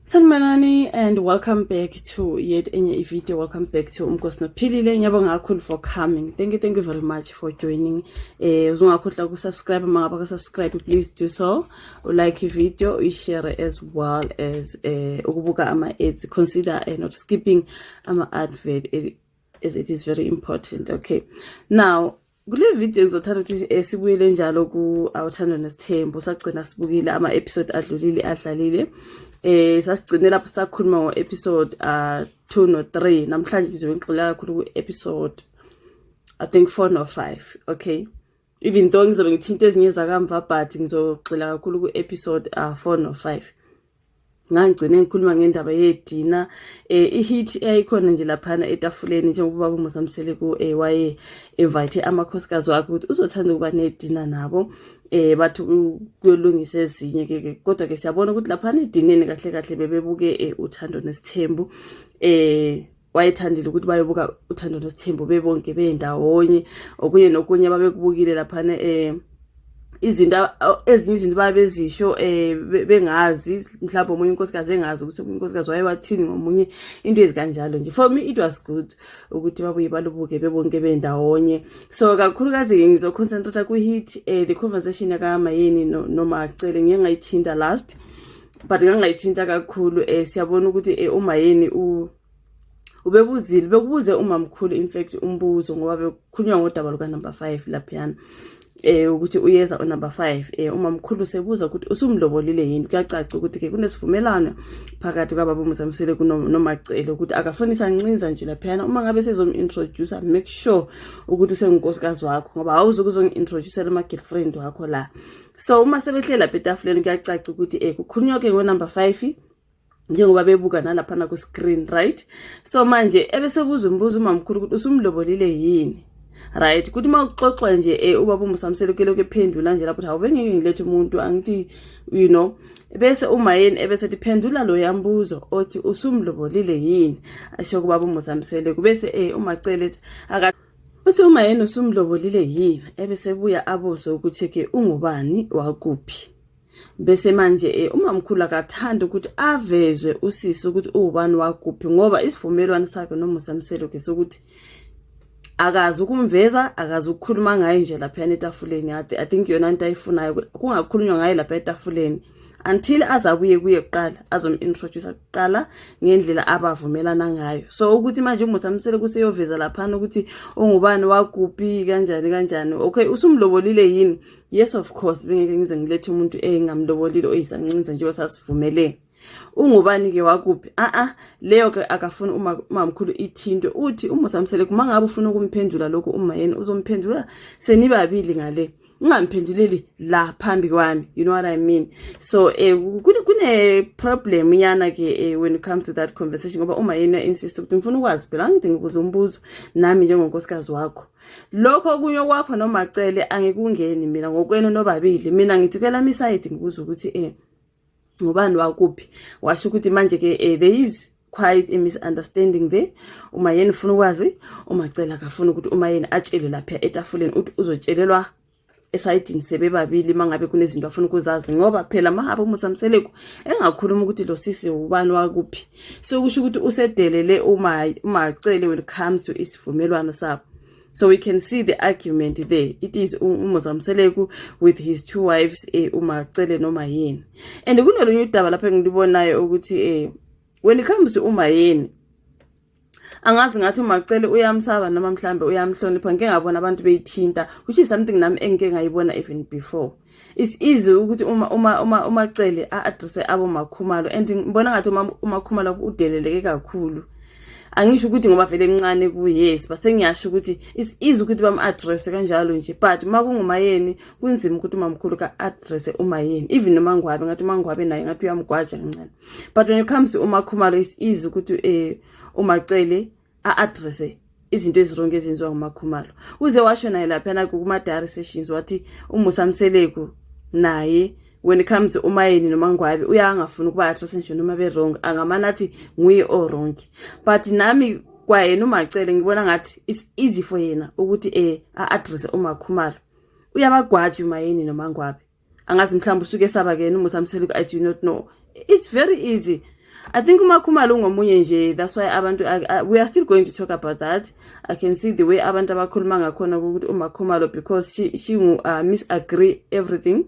Sanibonani and welcome back to yet enye video. Welcome back to Umkosi Nophilile. Ngiyabonga kakhulu for coming. Thank you, thank you very much for joining. Uzungakhohlwa ukusubscribe uma ngabe subscribe, please do so. Ulike video, uyishare as well as ukubuka ama ads. Consider not skipping ama advert as it is very important. Okay. Now kule video ngizothanda ukuthi sibuyele njalo ku Awuthando Nesithembu. Sagcina sibukile ama episode adlulile adlalile. Sasigcine lapho sakhuluma ngo episode 2 no 3. Namhlanje sizobe ngigxila kakhulu ku episode, I think, 4 no 5. Okay, even though ngizobe ngithinta ezinye zakamva, but ngizogxila kakhulu ku episode 4 no 5. Ngangigcine ngikhuluma ngendaba yedinner, i-heat eyayikhona nje laphana etafuleni, njengoba ubaba uMusa Mseleku waye invite amakhosikazi wakhe ukuthi uzothanda ukuba nedinner nabo, bathi kuyolungisa ezinye ke. Kodwa ke siyabona ukuthi laphana edineni kahle kahle bebebuke Uthando Nesithembu. Wayethandile ukuthi bayobuka Uthando Nesithembu bebonke bendawonye. Okunye nokunye babekubukile laphana, izinto, ezinye izinto babezisho bengazi, mhlawumbe omunye unkosikazi engazi ukuthi omunye unkosikazi wayewathini ngomunye, into ezikanjalo nje. For me it was good ukuthi babuye balubuke bebonke bendawonye. So kakhulukazi ngizoconcentrate ku-heat, the conversation yakaMayeni noMacele. Ngiye ngayithinta last, but ngangayithinta kakhulu. Siyabona ukuthi uMayeni ubebuzile, bekubuze umamkhulu in fact umbuzo, ngoba bekukhulunywa ngodaba luka number 5 laphiyana, ukuthi uyeza unumber 5. Umamkhulu sebuza ukuthi usumlobolile yini. Kuyacaca ukuthi ke kunesivumelwano phakathi kwababa uMusa Mseleku noMacele ukuthi akafuni sancinza nje laphayana. Uma ngabe sezom-introduce, make sure ukuthi usengunkosikazi wakho, ngoba awuzuke uzongi-introducela ama-girlfriend wakho la. So uma sebehlela lapha etafuleni, kuyacaca ukuthi kukhulunywa ke ngo-number 5, njengoba bebuka nalaphana ku-screen, right? So manje ebesebuza umbuzo umamkhulu ukuthi usumlobolile yini, right? Kuthi uma kuxoxwa nje, ubaba uMusa Mseleku lokhu ephendula nje lapho ukuthi hawu, bengeke ngilethe umuntu angithi, bese uMayeni ebesethi phendula lo yambuzo othi usumlobolile yini, asho kubaba uMusa Mseleku. Bese uMacele ethi aka uthi uMayeni usumlobolile yini, ebese buya abuze ukuthi ke ungubani, wakuphi. Bese manje umamkhulu akathanda ukuthi avezwe usisi ukuthi uwubani, wakuphi, ngoba isivumelwano sakhe noMusa Mseleku sokuthi akazi ukumveza, akazi ukukhuluma ngaye nje laphayana etafuleni. I think yona into ayifunayo kungakhulunywa ngaye lapha etafuleni until azabuye kuye kuqala, azom-introduce kuqala ngendlela abavumelana ngayo. So ukuthi manje uMusa Mseleku kuseyoveza laphana ukuthi ungubani, wakuphi, kanjani kanjani. Okay, usumlobolile yini? Yes, of course, bengeke ngize ngilethe umuntu engamlobolile oyisancinza njengoba sasivumelene. Ungubani-ke, wakuphi? A-a, leyo-ke akafuni umamkhulu ithintwe. Uthi uMusa Mseleku uma ngabe ufuna ukumphendula lokhu uma yena uzomphendula senibabili ngale, ungamphenduleli la phambi kwami, you know what I mean? So kune problem yana ke when it comes to that conversation, ngoba uma yena insist ukuthi ngifuna ukwazi phela, angithi ngibuza umbuzo nami njengonkosikazi wakho, lokho okunye kwakho noMacele angikungeni mina ngokwenu nobabili. Mina ngithi kwelami isayidi ngibuza ukuthi ngubani, wakuphi. Washo ukuthi manje ke there is quite a misunderstanding there. Uma yena ufuna ukwazi, uMacele akafuna ukuthi uma yena atshele lapha etafuleni, uthi uzotshelelwa esayidini sebebabili mangabe kunezinto afuna ukuzazi, ngoba phela mahabe uMusa Mseleku engakhuluma ukuthi lo sisi ubani, wakuphi, so kusho ukuthi usedelele uma uMacele when it comes to isivumelwano sabo. So we can see the argument there. It is uMusa Mseleku with his two wives, uMacele noma yena. And kunolunye udaba lapho engilibonayo ukuthi when it comes to uMayeni, angazi, ngathi uMacele uyamsaba noma mhlambe uyamhlonipha. Ngike ngabona abantu beyithinta, which is something nami engike ngayibona even before. It's easy ukuthi uma uMacele a-address abo Makhumalo, and ngibona ngathi uma uMakhumalo udeleleke kakhulu. Angisho ukuthi ngoba vele emncane ku, yes, base ngiyasho ukuthi it's easy ukuthi bam-address kanjalo nje, but uma kunguMayeni kunzima ukuthi umamkhulu ka-address uMayeni, even noma Ngwabe, ngathi uMaNgwabe naye ngathi uyamgwaja kancane. But when it comes to uMakhumalo, it's easy ukuthi uMacele a-address izinto eziwrong ezenziwa nguMakhumalo. Uze washo naye laphana kuma-diary sessions, wathi uMusa Mseleku naye when it comes to uMayeni noMangwabe uyangafuni ukuba address nje noma be-wrong, angamane athi nguye o-wrong. But nami kwayena uMacele ngibona ngathi it's easy for yena ukuthi a-address uMakhumalo, uyabagwaja uMayeni noMangwabe. Angazi, mhlawumbe usuke esaba ke yena uMusa Mseleku, I do not know. It's very easy. I think uMakhumalo ungomunye nje, that's why abantu, we are still going to talk about that. I can see the way abantu abakhuluma ngakhona ukuthi uMakhumalo, because she misagree everything,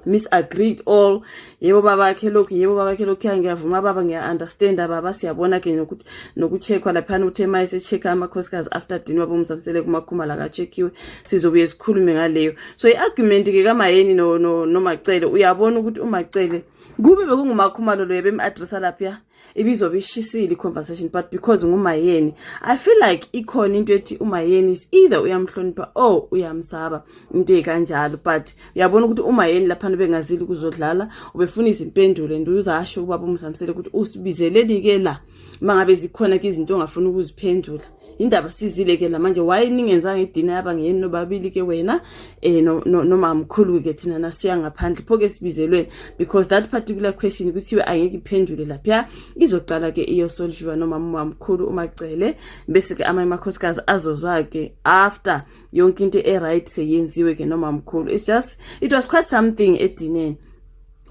misagreed all. Yebo babakhe lokhu, yebo babakhe lokhu, ngiyavuma baba, ngiya-understanda baba. Siyabona ke nokuthi noku-check-wa laphana, uthe ma ese-check-a amakhosikazi after dinner, baba uMusa Mseleku, uMakhumalo aka-check-iwe. Sizobuye sikhulume ngaleyo. So i-argument-ke kaMayeni noMacele, uyabona ukuthi uMacele, kube bekunguMakhumalo loyo bem-addressa laphiya, ibizobe ishisile i-conversation, but because nguMayeni, I feel like ikhona into ethi uMayeni is either uyamhlonipha or uyamsaba, into ey'kanjalo. But uyabona ukuthi uMayeni laphana bengazili ukuzodlala, ubefuna izimpendulo and uzasho ubaba uMusa Mseleku ukuthi usibizeleli-ke la uma ngabe zikhona-ke izinto ongafuni ukuziphendula. Indaba sizile-ke la manje, why ningenzanga i-dinner yaba ngeyeni nobabili-ke, wena nomamkhulu-ke, thina nasiya ngaphandle? Pho-ke sibizelweni? Because that particular question kuthiwe angeke iphendule laphiya, izoqala-ke iyo-solve-iwa noma umamkhulu uMacele, bese-ke amanye amakhosikazi azozwa-ke after yonke into e-right seyenziwe-ke nomamkhulu. It's just, it was quite something e-dinner-ni.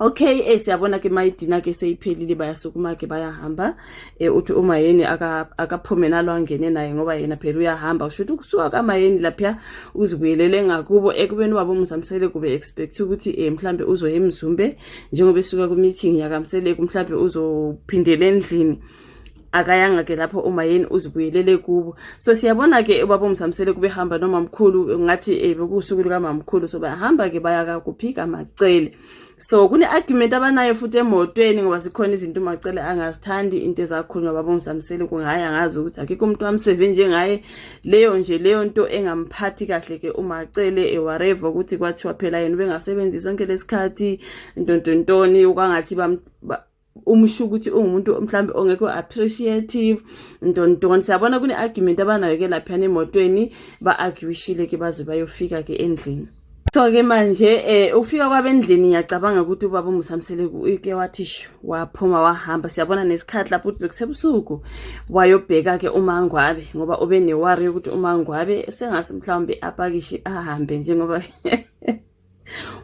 Okay, siyabona ke ma i-dinner ke seyiphelile, bayasukuma ke bayahamba. Uthi uMayeni akaphume nalo angene naye ngoba yena phela uyahamba. Usho ukuthi ukusuka kaMayeni lapha uzibuyelele ngakubo, ekubeni wabo uMusa Mseleku be expect ukuthi mhlambe uzoya eMzumbe njengoba esuka ku meeting yakaMseleku, mhlambe uzophindela endlini. Akayanga ke lapho uMayeni, uzibuyelele kubo. So siyabona ke ubaba uMusa Mseleku behamba nomamkhulu, ngathi bekusuku lukamamkhulu. So bayahamba ke, baya kuphi? KaMacele. So kune argument abanayo futhi emotweni, ngoba zikhona izinto uMacele angazithandi, into ezakhulunywa baba uMusa Mseleku ngaye, angazi ukuthi akekho umuntu wamseve njengaye. Leyo nje leyo nto engamphathi kahle ke uMacele, whatever, ukuthi kwathiwa phela yena ubengasebenzi sonke lesikhathi, ntontontoni, kwangathi umsho ukuthi ungumuntu mhlambe ongekho appreciative, ntontoni. Siyabona kune argument abanayo ke laphana emotweni, ba-arguishile ke baze bayofika ke endlini. So ke manje ufika kwabendlini, ngiyacabanga ukuthi ubaba uMusa Mseleku ike wathi shu, waphuma wahamba. Siyabona nesikhathi lapho ukuthi bekusebusuku, wayobheka ke uMangwabe ngoba ube ne-worry ukuthi uMangwabe sengase mhlawumbe apakishe ahambe, njengoba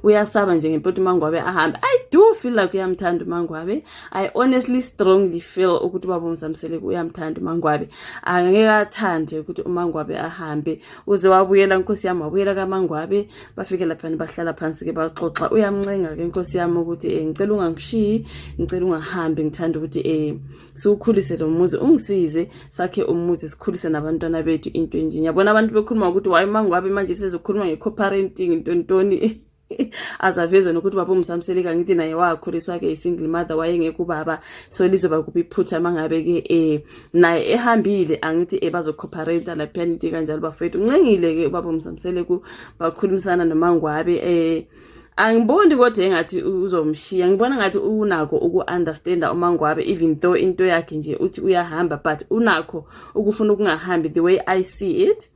uyasaba nje ngempela uMangwabe ahambe. I do feel like uyamthanda uMangwabe. I honestly strongly feel ukuthi ubaba uMusa Mseleku uyamthanda uMangwabe, angeke athande ukuthi uMangwabe ahambe. Uze wabuyela, nkosi yami, wabuyela kaMangwabe. Bafike laphana, bahlala phansi-ke, baxoxa. Uyamncenga-ke, nkosi yami, ukuthi ngicela ungangishiyi, ngicela ungahambi, ngithanda ukuthi siwukhulise lo muzi, ungisize sakhe umuzi, sikhulise nabantwana bethu, into enje. Ngiyabona abantu bekhuluma ukuthi why uMangwabe manje sezokhuluma nge-co-parenting, ntontoni, azaveze nokuthi baba uMusa Mseleku angithi naye wakhuliswa-ke i-single mother, wayengekho ubaba, so lizoba kuphi iphutha mangabe-ke naye ehambile? Angithi bazo-co-parenta laphiyana, into kanjalo bafethu. Uncengile-ke ubaba uMusa Mseleku, bakhulumisana noMangwabe. Angiboni kodwa engathi uzomshiya, ngibona ngathi unakho uku-understanda uMangwabe, even though into yakhe nje uthi uyahamba, but unakho ukufuna ukungahambi, the way I see it.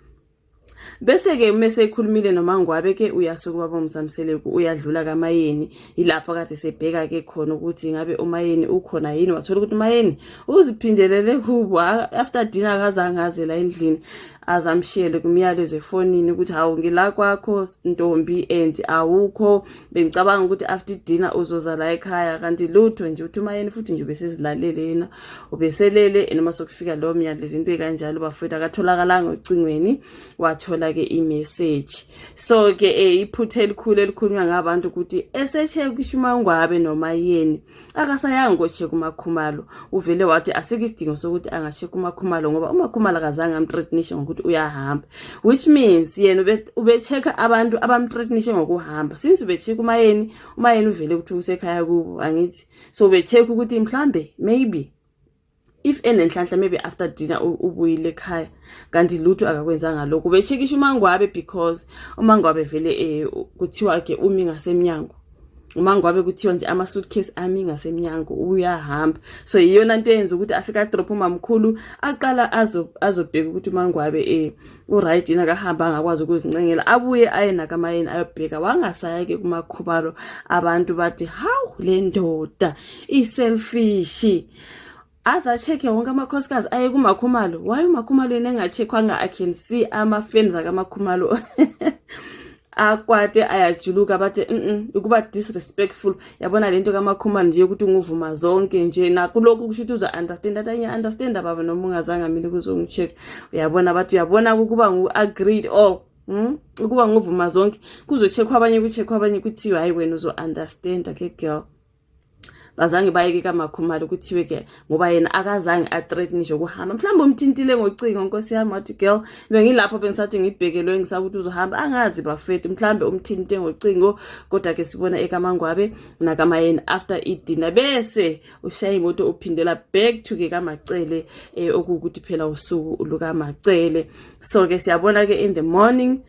Bese-ke mese ekhulumile noMangwabe-ke, uyasuka ubaba uMusa Mseleku, uyadlula kaMayeni, yilapho kade sebheka-ke khona ukuthi ngabe uMayeni ukhona yini. Wathola ukuthi uMayeni uziphindelele kubo after dinner, akazange aze la endlini, azamshiyele kumyalezo efonini ukuthi, "Hawu, ngila kwakho ntombi and awukho, bengicabanga ukuthi after dinner uzoza la ekhaya, kanti lutho nje." Uthi uMayeni futhi nje ubesezilalele yena, ubeselele noma sokufika lowo myalezo, into ekanjalo bafowethu. Akatholakalanga ocingweni, wathola-ke i-message. So-ke iphutha elikhulu elikhulunywa ngabantu ukuthi ese-check-isha uMangwabe noMayeni, akasayanga ko-check uMakhumalo. Uvele wathi asikho isidingo sokuthi anga-check uMakhumalo ngoba uMakhumalo akazange am-threatenishe ngokuthi uyahamba, which means yena ube-check-a abantu abam-threatenishe ngokuhamba. Since ube-check uMayeni, uMayeni uvele ukuthi usekhaya kubo, angithi? So ube-check ukuthi mhlambe maybe if enenhlanhla, maybe after dinner ubuyile ekhaya, kanti lutho, akakwenzanga lokho. Ube-checkisha uMangwabe because uMangwabe vele kuthiwa ke umi ngasemnyango uMangwabe, kuthiwa nje ama-suitcase ami ngasemnyango, uyahamba. So iyona nto eyenza ukuthi afike a-drop umamkhulu, aqala azobheka ukuthi uMangwabe u-right yini, akahamba, angakwazi ukuzincengela, abuye aye nakaMayeni ayobheka. Wangasaya-ke kuMakhumalo. Abantu bathi, "Hawu, le ndoda i-selfish, aze a-check-e wonke amakhosikazi, aye kuMakhumalo. Why uMakhumalo yena enga-check-wanga?" I can see ama-fans akamakhumalo. Akwate, ayajuluka, bathi ukuba disrespectful. Yabona lento kaMakhumalo nje ukuthi unguvuma zonke nje, nakulokhu kusho ukuthi uzo understand. Athi, "Ngiya understand, baba, noma ungazange mina ukuzongi-check." Uyabona, bathi uyabona ukuba ngu-agreed all, Ukuba nguvuma zonke, kuzo-check abanye, ku-check abanye, kuthiwe hayi, wena uzo understand ke, girl. Bazange bayeke kaMakhumalo, kuthiwe ke ngoba yena akazange a-threatenishe ukuhamba. Mhlawumbe umthintile ngocingo, nkosi yami, wathi, "Girl, bengilapho, bengisathi ngibhekelwe, ngisakuthi uzohamba." Angazi, bafethu, mhlawumbe umthinte ngocingo. Kodwa ke sibona ekaMangwabe nakaMayeni after idina, bese ushaya imoto, uphindela back to ke kaMacele, okuwukuthi phela usuku lukaMacele. So ke siyabona ke in the morning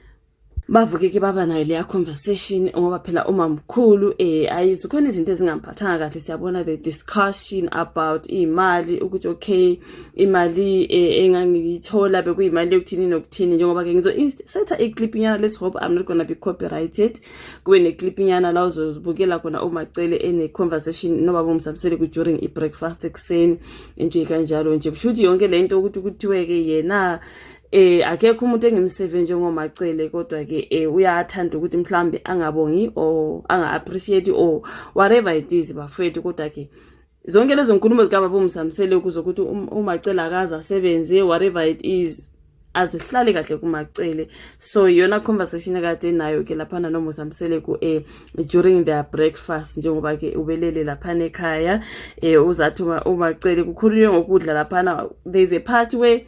bavuke ke, baba nayo leya conversation, ngoba phela umamkhulu ayizikhona izinto ezingamphathanga kahle. Siyabona the discussion about imali, ukuthi okay, imali engangiyithola bekuyimali yokuthini nokuthini. Njengoba ke ngizo setha i-clip nyana, let's hope I'm not gonna be copyrighted, kube ne-clip nyana la uzozibukela khona uMacele ene conversation nobaba uMusa Mseleku during i-breakfast ekuseni, into kanjalo nje. Kusho ukuthi yonke lento ukuthi kuthiwe ke yena akekho umuntu engimseve njengoMacele, kodwa ke uyathanda ukuthi mhlambe angabongi or anga appreciate or whatever it is, bafethu. Kodwa ke zonke lezo nkulumo zikababa uMusa Mseleku zokuthi uMacele akaze asebenze, whatever it is, azihlali kahle kuMacele. So iyona conversation ekade nayo ke laphana noMusa Mseleku during their breakfast, njengoba ke ubelele laphana ekhaya, uzathi uMacele kukhulunywe ngokudla laphana. There's a part where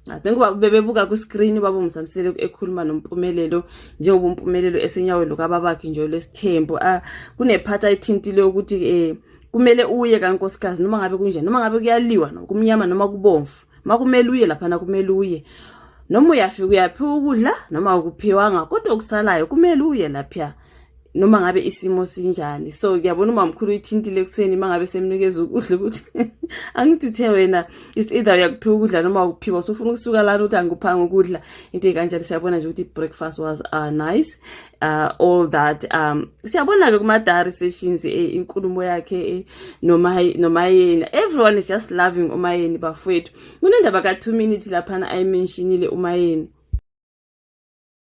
I think bebebuka ku-screen baba uMusa Mseleku ekhuluma noMpumelelo, njengoba uMpumelelo esenyaweni lukababakhe nje lesithembu. Ah, kune-part ayithintile ukuthi kumele uye kankosikazi noma ngabe kunjani, noma ngabe kuyaliwa, noma kumnyama noma kubomvu, makumele uye laphana, kumele uye, noma uyafika uyaphiwa ukudla noma ukuphiwanga, kodwa okusalayo kumele uye lapha noma ngabe isimo sinjani. So ngiyabona umamkhulu uyithintile ekuseni mangabe semnikeza ukudla ukuthi angithi uthe wena is either uyakuphiwa ukudla noma ukuphiwa, usufuna ukusuka lana uthi angikuphanga ukudla, into ekanjalo. Siyabona nje ukuthi breakfast was nice, all that. Siyabona ke kuma diary sessions inkulumo yakhe noma yena, everyone is just loving uMayeni, bafowethu. Kunendaba ka 2 minutes laphana ayi-mentionile uMayeni.